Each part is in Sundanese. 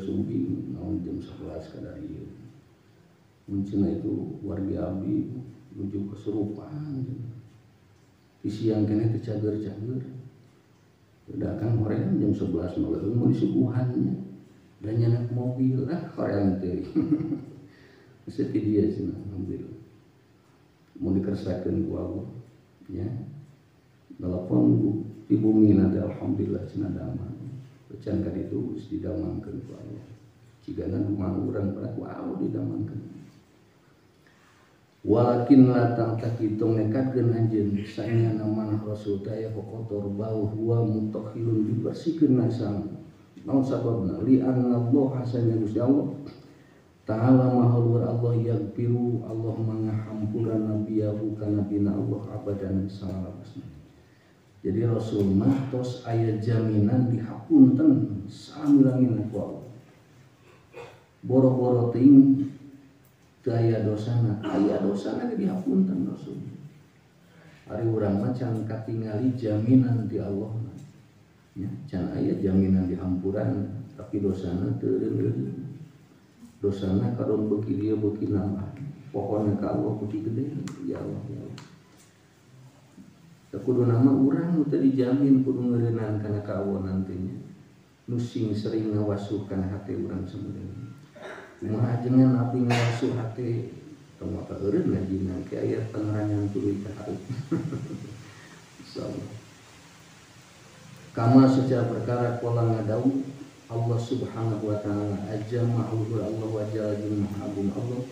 sumping naon jam 11 kadar ieu. Mun cenah itu wargi abdi nuju kesurupan cenah. Di siang keneh teu cager-cager. Udah kan hoream jam 11 mah leuweung mun disuguhannya. Dan nyanak mobil ah hoream teh. Geus ti dieu cenah alhamdulillah. Mun dikersakeun ku Allah nya. Telepon di bumi nanti alhamdulillah cenah damang. Can ka ditu geus didamangkeun ku Allah. Cigana rumah urang pada ku Allah didamangkeun. Walakin la ta'taqidu nekatkeun anjeun sanyana manah rasul teh aya kokotor bau huwa mutahhirun dibersihkeun nasang. Naon sababna? Li anna Allah sanya Gusti Allah Ta'ala maha luhur Allah yaghfiru Allah mangahampura nabiyahu kana nabina Allah abadan salawasna. Jadi Rasul mah tos aya jaminan dihapunten salami-lamina ku Allah. Boro-boro teuing teu aya dosana, aya dosana ge dihapunten Rasul. Ari urang mah can katingali jaminan ti Allah. Ya, can aya jaminan dihampuran tapi dosana teu reungreung. Dosana kadon beuki dieu beuki nambah. Pokona ka Allah beuki gede, ya Allah ya Allah. Kudu nama urang nu teu dijamin kudu ngeureunnan kana ka Allah nantinya. Nu sing sering ngawasuh kana hate urang sebenarnya. Kumaha ajengan abdi ngawasuh hate tong maka eureun ngajina ke aya penerangan tuluy ka hareup. Insyaallah. Kama secara perkara kala ngadau Allah Subhanahu wa taala aja ma'luhur Allah wa jalla jeung maha agung Allah.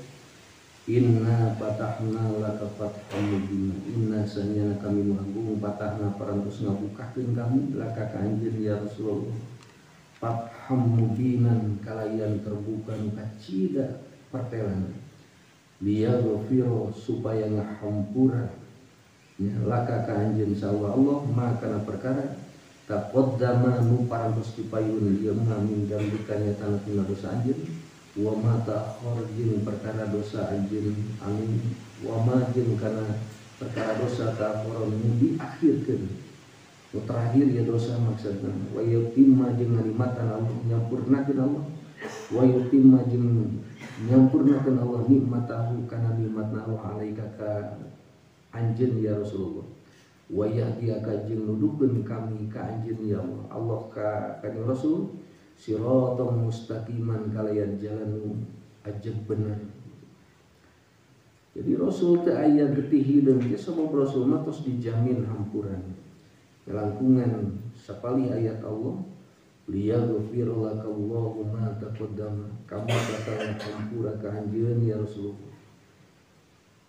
Inna fatahna laka fatham mubina. Inna sanyana kami nu agung fatahna parantos ngabukakeun kami laka ka anjeun ya Rasulullah. Fatham mubinan kalayan terbuka nu kacida pertelana. Liyaghfira supaya ngahampura ya laka ka anjeun sawa Allah maka kana perkara taqaddama nu parantos dipayun ieu mah min dzambika nyatana tina dosa anjeun. Wa ma ta'akhkhar jeung perkara dosa anjeun amin wa ma jeung kana perkara dosa ta'akhkhar nu diakhirkeun nu terakhir ya dosa maksudna wa yutimma jeung ngalimatan Allah nyampurnakeun Allah wa yutimma jeung nyampurnakeun Allah nikmatahu kana nikmatna Allah alaika ka anjeun ya Rasulullah wa yahdiyaka jeung nuduhkeun kami ka anjeun ya Allah Allah ka kanjeng Rasul siratal mustaqiman kalayan jalan ajeg bener. Jadi Rasul teh aya getih hideung teh sabab Rasul mah tos dijamin hampuran. Langkungan sapali ayat Allah liyaghfir lakallahu ma taqaddama kamu bakal ngahampura ka anjeun ya Rasulullah.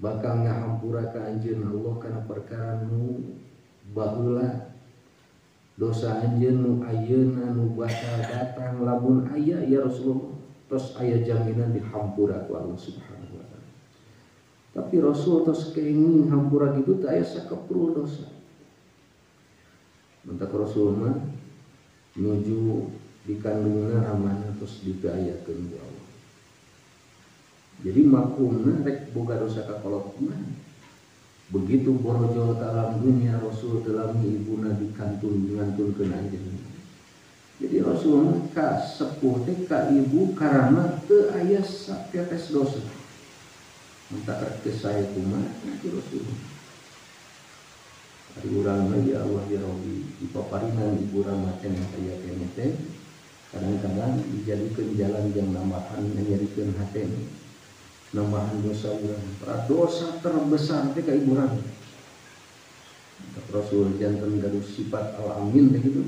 Bakal ngahampura ka anjeun Allah kana perkara nu baheula dosa anjeun nu ayeuna nu bakal datang lamun aya ya Rasulullah tos aya jaminan dihampura ku Allah Subhanahu wa taala. Tapi Rasul tos kenging hampura kitu teh aya sakeprul dosa. Mentak Rasul mah nuju dikandungna ramana tos digayakeun ku Allah. Jadi makumna rek boga dosa ka kolot mah. Begitu borojol ke alam dunia Rasul telami ibuna dikantun ngantunkeun anjeun. Jadi Rasul ka sepuh teh ka ibu karana teu aya satetes dosa. Mentak rek teu sae kumaha ku Rasul. Ari urang mah ya Allah ya Rabbi dipaparinan ibu rama teh aya keneh teh kadang-kadang dijadikeun jalan yang nambahan nyarikeun hate. Nambahan dosa urang. Dosa terbesar teh ka ibu urang. Rasul janten gaduh sifat al-amin teh kitu.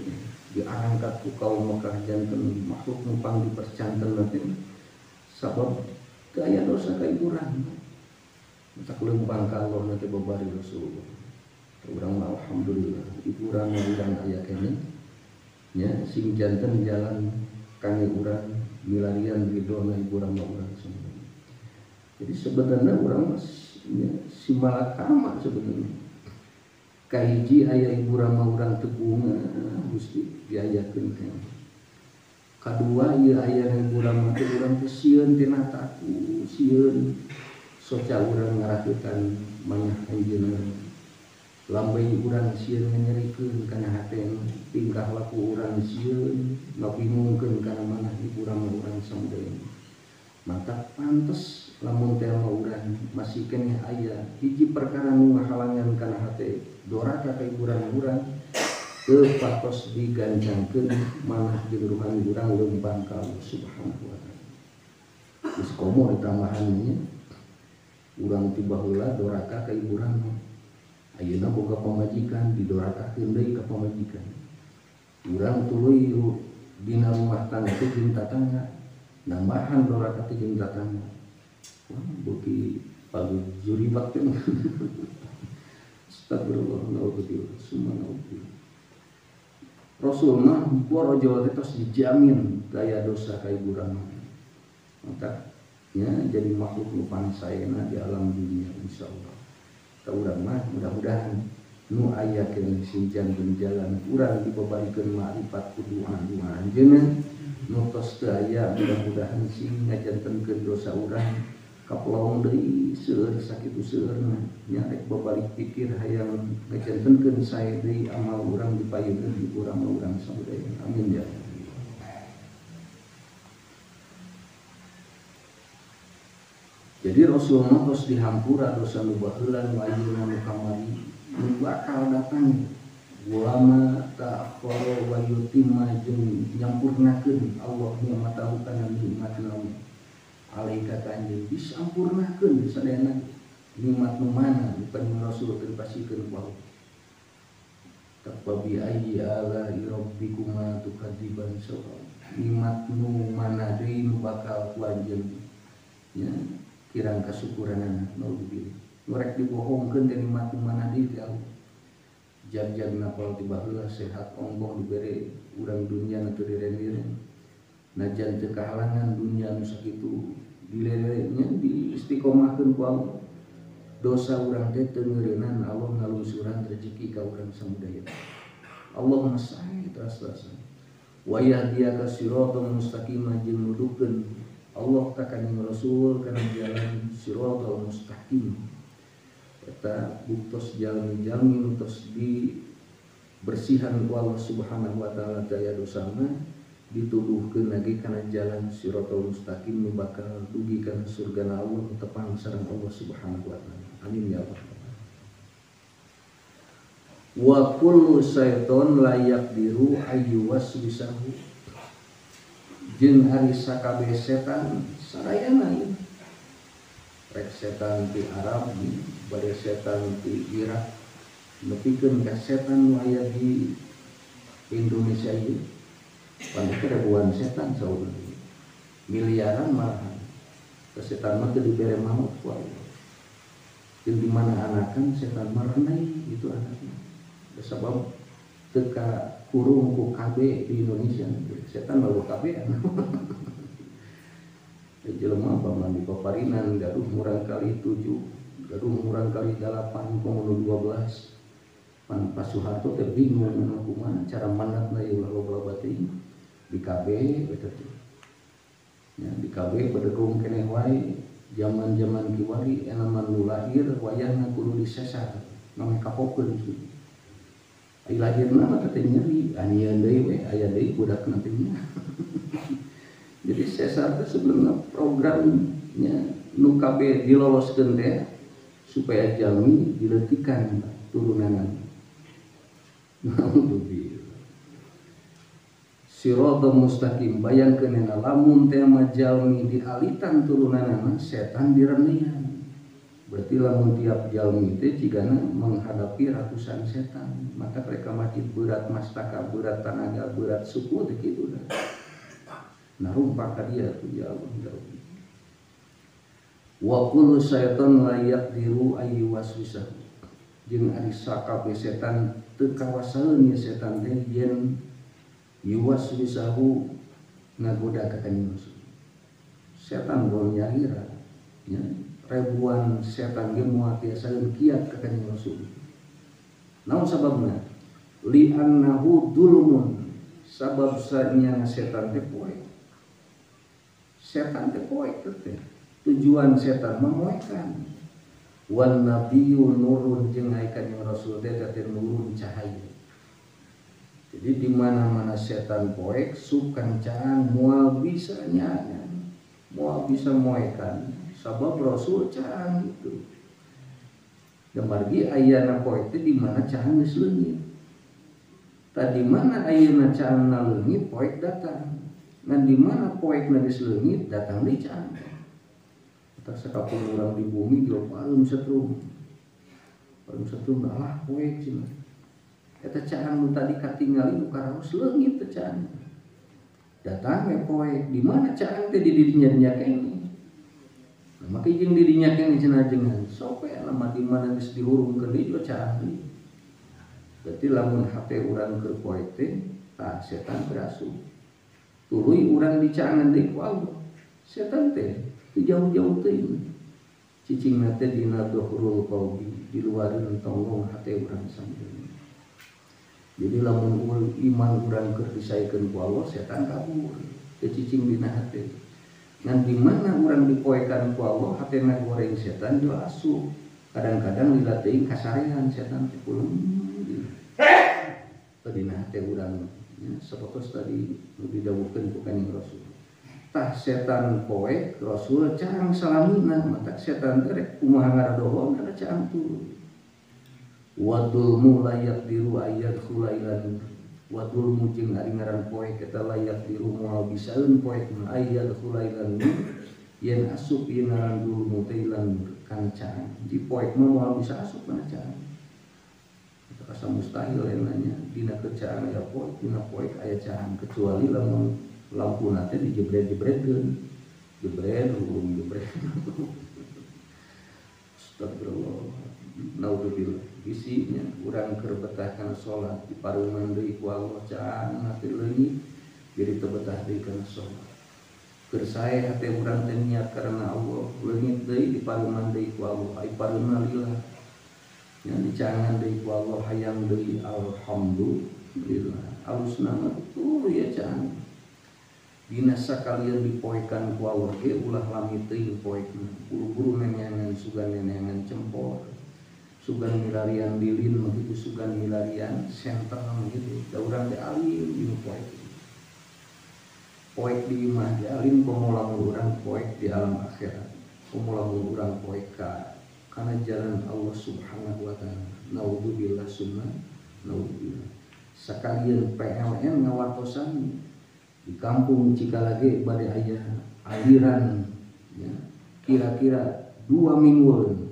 Diangkat ku kaum Mekah janten makhluk nu pang dipercanten teh. Sabab teu aya dosa ka ibu urang. Matak leumpang ka Allah teh babari Rasulullah. Urang mah alhamdulillah ibu urang mah urang aya keneh. Nya sing janten jalan kangge urang milarian ridona ibu urang mah urang semua. Jadi sebenarnya orang ya, si malakama sebenarnya. Kahiji aya ibu rama urang teu bunga Gusti diayakeun teh. Kadua ieu aya ibu rama teh urang teh sieun tina taku, sieun soca urang ngarakitan manyah anjeunna. Lambai urang sieun nganyerikeun kana hatena, tingkah laku urang sieun ngabingungkeun kana manah ibu rama urang samudayana. Maka pantes lamun teh mah urang masih keneh aya hiji perkara nu ngahalangan kana hate doraka ka ibu rama urang teu patos digancangkeun manah jeung ruhani urang leumpang ka Allah Subhanahu wa taala. Geus komo ditambahan nya urang ti baheula doraka ka ibu rama. Ayeuna boga pamajikan didorakakeun deui ka pamajikan. Urang tuluy dina rumah tangga teh jeung tatangga, nambahan doraka teh jeung tatangga. Wah, beuki pagujuribat teh. Astagfirullah, naudzubillah, summa naudzubillah. Rasul mah borojo teh tos dijamin daya dosa ka ibu rama. Maka nya jadi makhluk nu pangsaena di alam dunia insyaallah. Ka urang mah mudah-mudahan nu aya keneh sinjan jalan urang dibabarikeun makrifat ku doa-doa anjeunna nu tos teu aya mudah-mudahan sing ngajantenkeun dosa urang kapelong deui seueur sakitu seueurna nya rek babalik pikir hayang ngajantenkeun sae deui amal urang dipayunkeun di urang mah urang sabudaya. Amin ya. Jadi Rasulullah tos dihampura dosa nu baheula nu ayeuna nu kamari nu bakal datang wa ma ta'akhkhara wa yutimma jeung nyampurnakeun Allah nikmatahu kana nikmatna alaika ka anjeun disampurnakeun sadayana nikmat nu mana nu kanjeng Rasul teu dipasikeun ku Allah. Taqwa bi ayyi ala rabbikuma tukadziban sawa nikmat nu mana deui nu bakal ku anjeun nya kirang kasukuranana naudzubillah. Nu rek dibohongkeun teh nikmat nu mana deui teh Allah. Jag-jag napal ti baheula sehat onggoh dibere urang dunya nu teu diren-diren. Najan teu kahalangan dunya nu sakitu dilere nya diistiqomahkeun ku Allah. Dosa urang teh teu ngeureunnan Allah ngalungsuran rezeki ka urang samudaya. Allahumma sae teras-terasan. Wa yahdiyaka siratal mustaqim jeung nuduhkeun Allah ka kanjeng Rasul kana jalan siratal mustaqim. Eta buktos jalmi-jalmi nu tos dibersihan ku Allah Subhanahu wa taala daya dosana dituduhkeun lagi kana jalan siratal mustaqim nu bakal dugi kana surgana Allah nu tepang sareng Allah Subhanahu wa taala. Amin ya Allah. Wa kullu syaiton layak diru ayu waswisahu jeung ari sakabeh setan sarayana ieu. Rek setan ti Arab, bade setan ti Irak, nepikeun ka setan nu aya di Indonesia ieu. Pan teh ribuan setan saurna. Miliaran malahan. Ka setan mah teu dibere maot ku Allah. Jeung di mana anakan setan mah renai itu anakna. Sabab teu ka kurung ku KB di Indonesia, setan bawa KB. Jelema paman di paparinan gaduh murang kali 7, gaduh murang kali 8, komo 12. Pan Pak Soeharto teh bingung kumaha cara mandatna ieu ulah loba-loba teuing di KB eta teh. Ya di KB bedegong keneh wae zaman-zaman kiwari elaman nu lahir wayahna kudu disesar, nameh kapokeun kitu. Ai lahirna mah teh nyeri, anieun deui we aya deui budakna teh nya. Jadi sesar teh sebenarnya programnya nu KB diloloskeun teh supaya jalmi diletikan turunanan. Naudzubillah. Siratal mustaqim bayangkeun lamun teh mah jalmi dialitan turunanana setan direnian. Berarti lamun tiap jalmi teh cigana menghadapi ratusan setan. Maka mereka masjid berat mastaka, berat tanaga, berat suku teh kitu dah. Nah rumpak ka dia tuh ya Allah ya Rabbi. Wa kullu syaitan la yaqdiru ay waswisah. Jeung ari sakabeh setan teu kawasaeun ieu setan teh yen yuwaswisahu ngagoda ka kanjeng Rasul. Setan bol nyalira nya ribuan setan ge moal tiasaeun kiat ka kanjeng Rasul. Naon sababna? Li annahu dulmun, sabab sanya setan teh poek. Setan teh poek teh. Tujuan setan memoekan. Wan nabiyyu nurun jeung ai kanjeng Rasul teh teh nurun cahaya. Jadi di mana-mana setan poek sukan caang moal bisa nyangan, moal bisa moekan sabab Rasul caang gitu. Dan margi ayana poek teh di mana caang geus leungit. Tadi mana ayeuna caang leungit poek datang. Ngan di mana poek geus leungit datang deui caang. Tah sakapun urang di bumi ge pareum setrum. Pareum setrum alah poek cenah. Eta caang nu tadi katingali nu karaos leungit teh caang. Datang we poek di mana caang teh di didinya dinya keneh. Nah, maka jeung di dinya keneh cenah ajengan. Sok we lama di mana geus dihurungkeun deui juga caang deui. Berarti lamun hate urang keur poek teh tah setan berasup. Tuluy urang dicaangan deui ku Allah. Setan teh teu jauh-jauh teuing. Cicingna teh dina dhuhrul qalbi, di luareun tonggong hate urang sampeyan. Jadi lamun iman urang keur disaekeun ku Allah, setan kabur, teu cicing dina hate. Ngan di mana urang dipoekan ku Allah, hatena goreng setan jo asup. Kadang-kadang lila teuing kasarean setan teh kulem teu dina hate urang. Ya, sapertos tadi nu didawuhkeun ku Kanjeng Rasul. Tah setan poek Rasul caang salamina, matak setan teh rek kumaha ngaradohon ada caang turun. Wadul layak diru ayat khulailan wadul mujeng ari ngaran poek eta layak diru moal bisaeun poek mah ayat khulailan yen asup ieu ngaran dulmu teh ilan kana caang di poek mah moal bisa asup kana caang. Eta asa mustahil enanya dina kecaang aya poek dina poek aya caang kecuali lamun lampuna teh dijebret-jebretkeun jebret hurung jebret. Astagfirullah. Naudzubillah. Bisinya urang keur betah kana salat dipareuman deui ku Allah caang hate leungit jadi teu betah deui kana salat. Keur sae hate urang teh niat karena Allah leungit deui dipareuman deui ku Allah ai pareumna lillah. Nya dicaangan deui ku Allah hayang deui alhamdulillah. Alusna mah tuh ya caang. Dina sakalian dipoekan ku Allah ge ulah lami teuing poekna. Buru-buru neneangan sugan neneangan cempor. Sugan milarian lilin begitu sugan milarian senter begitu da urang teh alim di poek. Poek di imah di alim komo lamun urang poek di alam akhirat. Komo lamun urang poek ka kana jalan Allah Subhanahu wa taala. Naudzubillah summa naudzubillah. Sakalian PLN ngawartosan di kampung Cikalage bade aya aliran ya kira-kira 2 mingguan.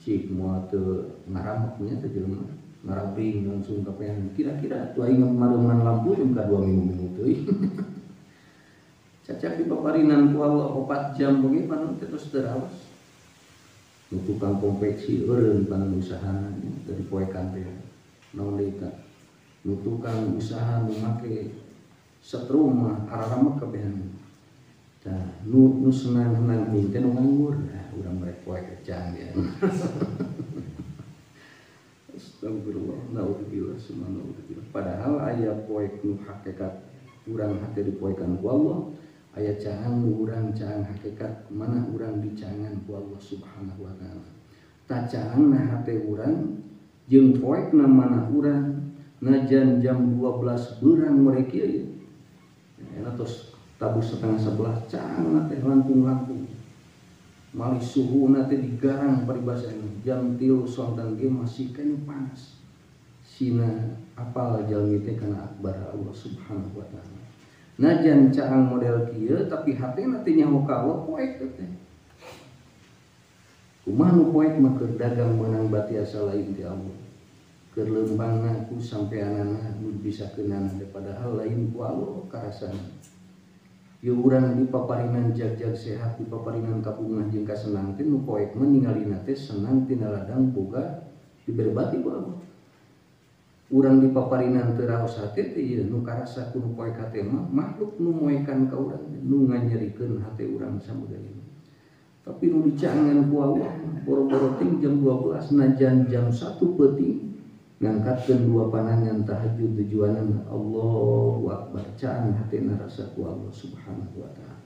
Cik moal teu ngarameknya teh jelema ngarabing langsung ka PLN kira-kira tuh aing mareuman lampu jam ka 2 minggu-minggu teuing. Cacak dipaparinan ku Allah 4 jam oge panon teh tos teu raos. Nu tukang konveksi eureun panon usahana dari poekan teh naon deui ta. Nu tukang usaha nu make setrum mah araramek kabehan. Tah nu senang-senang teh nu nganggur. Nah, urang merek poek caang ya. Astagfirullah, naudzubillah summa naudzubillah. Padahal aya poek nu hakikat urang hate dipoekan ku Allah, aya caang nu urang caang hakikat mana urang dicaangan ku Allah Subhanahu wa taala. Ta caangna hate urang jeung poekna mana urang najan jam 12 beurang merek ieu. Enak tos tabuh 10:30 caang teh langkung-langkung. Malih suhuna teh digarang paribasa jam 3 sonten ge masih keneh panas. Sina apal jalmi teh kana akbar Allah Subhanahu wa taala. Najan caang model kieu tapi hatena teh nyaho ka Allah poek teh. Kumaha nu poek mah keur dagang meunang batiasa lain ti Allah. Keur leumpangna ku sampeanana nu bisa keunana padahal lain ku Allah karasana. Ieu urang dipaparinan jag-jag sehat dipaparinan kabungah jeung kasenang teh nu poek mah ningalina teh senang tina ladang boga dibere bati ku Allah. Urang dipaparinan teu raos hate teh ieu nu karasa ku nu poek hate mah makhluk nu moekan ka urang nu nganyerikeun hate urang samudaya. Tapi nu dicangan ku Allah boro-boro ting jam 12 najan jam 1 peuting ngangkatkeun dua panangan tahajud tujuanan Allahu Akbar caang hatena rasa ku Allah Subhanahu wa taala.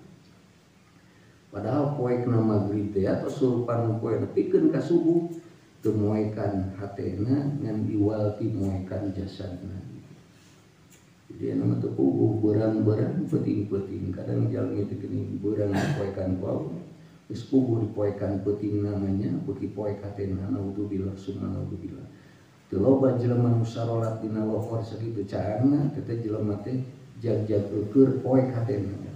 Padahal poekna magrib teh atau surupan poe nepikeun ka subuh teu moekan hatena ngan iwal ti moekan jasadna. Jadi anu teu puguh beurang-beurang peuting-peuting kadang jalmi teh geuning beurang dipoekan ku Allah. Geus puguh dipoekan peuting namanya beuki poek hatena naudzubillah summa naudzubillah. Teu loba jelema nu sarolat dina lohor sakitu caangna teh teh jelema teh jag-jag eueur poek hatena.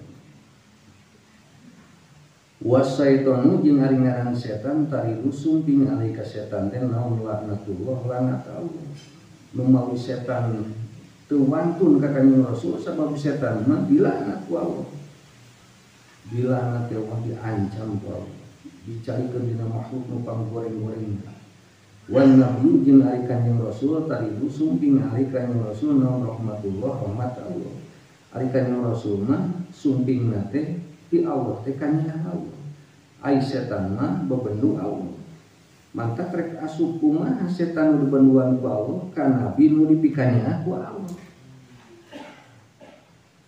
Wasaitonu jeung ari ngaran setan taridu sumping alai ka setan teh naon laknatullah laknat Allah. Nu mawi setan teu wantun ka Kanjeng Rasul sabab setan mah dilaknat ku Allah. Dilaknat teh Allah diancam ku Allah. Dicalikeun dina makhluk nu panggoreng-goreng. Wan nabiyyu jeung ari Kanjeng Rasul taridu sumping alai Kanjeng Rasul naon rahmatullah rahmat Allah. Ari Kanjeng Rasul mah sumpingna teh ti Allah teh kanyaah Allah. Ai setan mah bebendu Allah. Mantak rek asup kumaha setan nu dibenduan ku Allah ka nabi nu dipikanyaah ku Allah.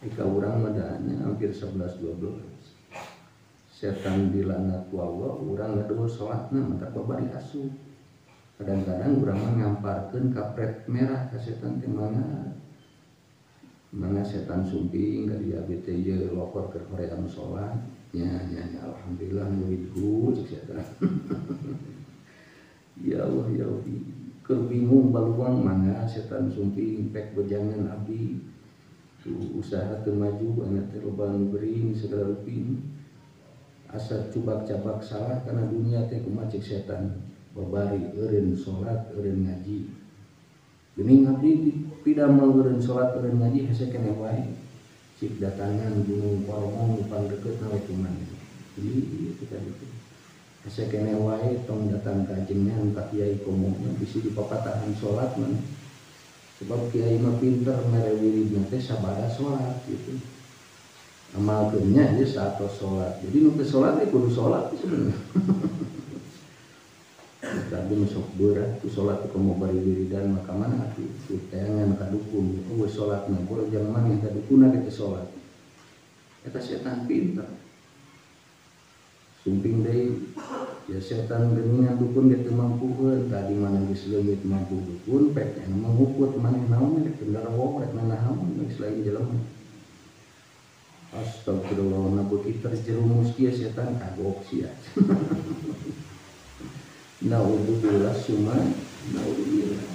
Ika urang mah nya hampir 11 12. Setan dilaknat ku Allah, urang ngaduh salatna mantak babari asup. Kadang-kadang urang mah ngamparkeun kapret merah ka setan teh mangga. Mana setan sumping ka dieu abdi teh ieu lokor keur hoream salat nya nya nya alhamdulillah muridku cek setan. Ya Allah ya Rabbi keur bingung baluang mangga setan sumping pek bejangan abdi usaha teu maju anak teh loba nu gering segala rupi asa cubak-cabak salah kana dunia teh kumaha cek setan babari eureun salat eureun ngaji. Geuning abdi pidamel eureun salat eureun ngaji hese keneh wae. Cik datangan gunung Koromong nu pangdeukeutna we kumaha. Jadi itu tadi teh. Hese keneh wae tong datang ka ajengan ka kiai komo bisi dipapatahan salat mah. Sebab kiai mah pinter mere wiridna teh sabada salat gitu. Amalkeun nya ieu saatos salat. Jadi nu teu salat teh kudu salat sebenarnya. Tapi sok berat tu salat ku mau bari wiridan maka mana atuh tu teangan ka dukun eueuh salatna boro jang maneh ka dukuna ge teu salat. Eta setan pinter. Sumping deui ya setan geuningan dukun ge teu mampuheun tadi mana geus leungit mampu dukun pek anu manguput maneh naon rek genderuwo rek nanaon geus lain jelema. Astagfirullah na beuki terjerumus kieu setan kagok sia. Naudzubillah summa naudzubillah.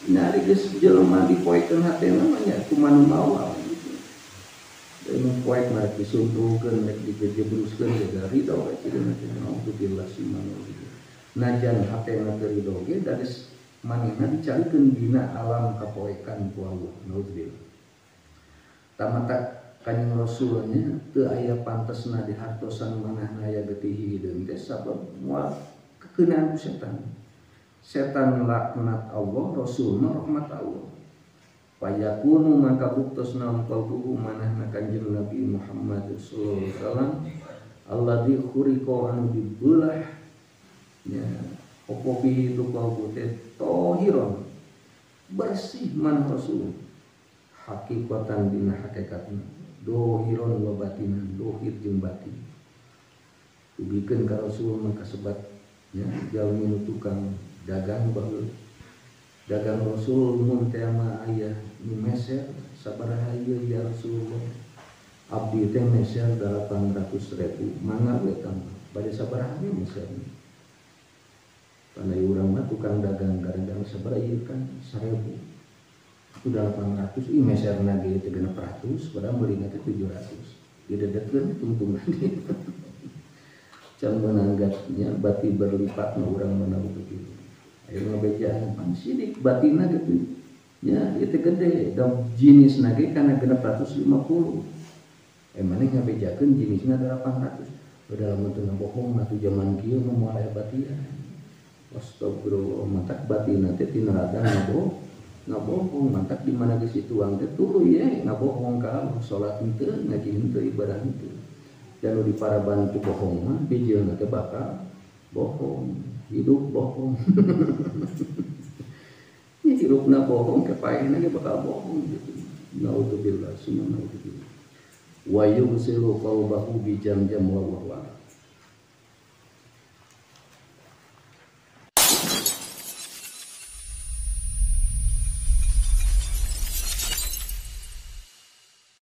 Nah, ari geus jelema dipoekeun hatena mah nya kumaha nu mawa gitu. Da nu poek mah rek disuntuhkeun rek digejebruskeun ge ridho we kitu teh naudzubillah summa naudzubillah. Najan hatena teu ridho ge da geus manehna dicalikeun dina alam kapoekan ku Allah naudzubillah. Tamatak Kanjeng Rasulnya teu aya pantesna dihartosan manahna aya getih hideung teh sabab moal kekenaan ku setan. Setan laknat Allah, Rasul mah rahmat Allah. Fayakunu maka buktos naon qalbuhu manahna Kanjeng Nabi Muhammad sallallahu alaihi wasallam alladzi khuriqa anu dibelah nya opo bihi tu qalbu teh tahiron bersih manah Rasul hakikatan dina hakikatna dohiron wa batinan dohir jeung batin. Dugikeun ka Rasul maka sebat ya jalmi nu tukang dagang baheula dagang Rasul mun teh mah aya nu meser sabaraha ieu ya Rasulullah abdi teh meser 800.000 mangga we tambah bade sabaraha we meser pandai urang mah tukang dagang dagang sabaraha ieu kan 1000 itu 800 ieu meserna ge teh 600 padahal meulina teh 700 didedetkeun tungtungan. Can menanggatnya bati berlipat na urang mana begitu. Ayo ngabejaan pan sidik batina gitu. Ya itu gede da jenisna ge kana 650. Maneh ngabejakeun jenisna 800. Udah lamun teu ngabohong atuh jaman kieu mah moal aya batian. Astagfirullah mantak batina teh tina rada ngabohong mantak di mana geus dituang teh tuluy ye ngabohong ka Allah salat henteu ngaji henteu ibadah henteu. Dan di paraban ku bohong mah bijeuna teh bakal bohong, hidup bohong. Ini hirupna bohong kepaehna ge bakal bohong gitu. Naudzubillah summa naudzubillah. Wa yughsilu qalbahu bi jamjam wallahu a'lam.